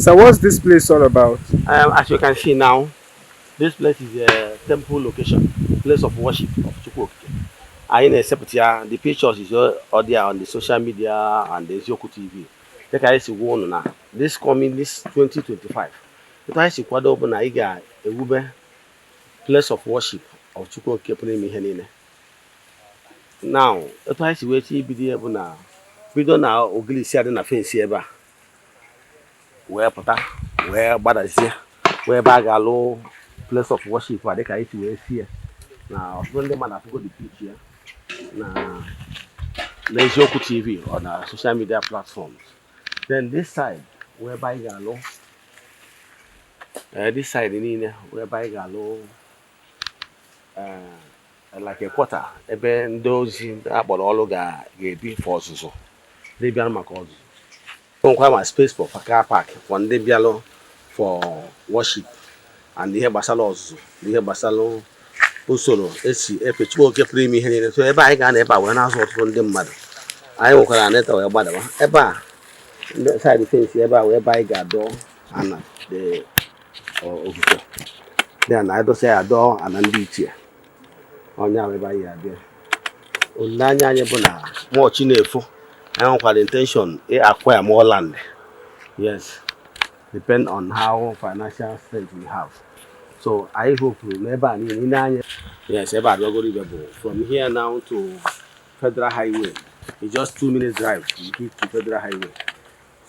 So what's this place all about? As you can see now, this place is a temple location, place of worship of Chukwu Okike. Anyị na-esepụta ya, the pictures is all there on the social media and the Eziokwu TV. Dịka anyị si gwa unu na this coming, this 2025, etu anyị si kwado bụ na anyị ga-ewube place of worship of Chukwu Okike pụrụ ime ihe niile. Now, etu anyị si wee chọọ ibido ya bụ na bido na ogilisi a dị na fence ebe a wee pụta, wee gbadazie, wee ebe a ga-alụ place of worship a, dịka anyị si wee si ya na ọtụtụ ndị mmadụ afụgo the picture ya na n'Eziokwu TV or na social media platforms. Then this side wee ebe anyị ga-alụ, this side niile wee ebe anyị ga-alụ like a quarter ebe ndị ozi akpọrọ ọrụ ga-ebi for ọzụzụ, ndị bịara maka ọzụzụ. Nwekwa ma space for car park for ndị bịalụ for worship and ihe gbasara ọzụzụ na ihe gbasara usoro esi efe Chukwu Okike pụrụ ime ihe niile. So ebe anyị ga-anọ ebe a wee na-azụ ọtụtụ ndị mmadụ. Anyị nwekwara aneta wee gbadawa ebe a, ndị side fence ebe a wee ebe anyị ga-adọ ana the ofufe. Then anyị dosa ya, adọ ana ndị ichie onye ahụ ebe anyị ga-abịa. Olileanya anyị bụ na mmụọ chi na-efo, anyị nwekwara intention ị acquire more land, yes, depend on how financial strength we have. So anyị hope n'ebe a niile ile anya, yes, ebe a bịagoro ibe bụ from here now to Federal Highway. It's just 2 minutes drive to get to Federal Highway.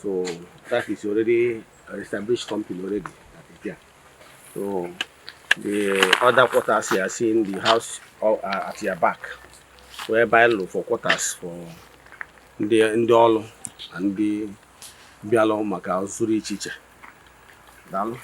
So that is already an established company already that is there. So the other quarters you are seeing, the house at your back, whereby look for quarters for ndị ọrụ na ndị bịalụ maka ọzụzụ dị iche iche. Daalụ.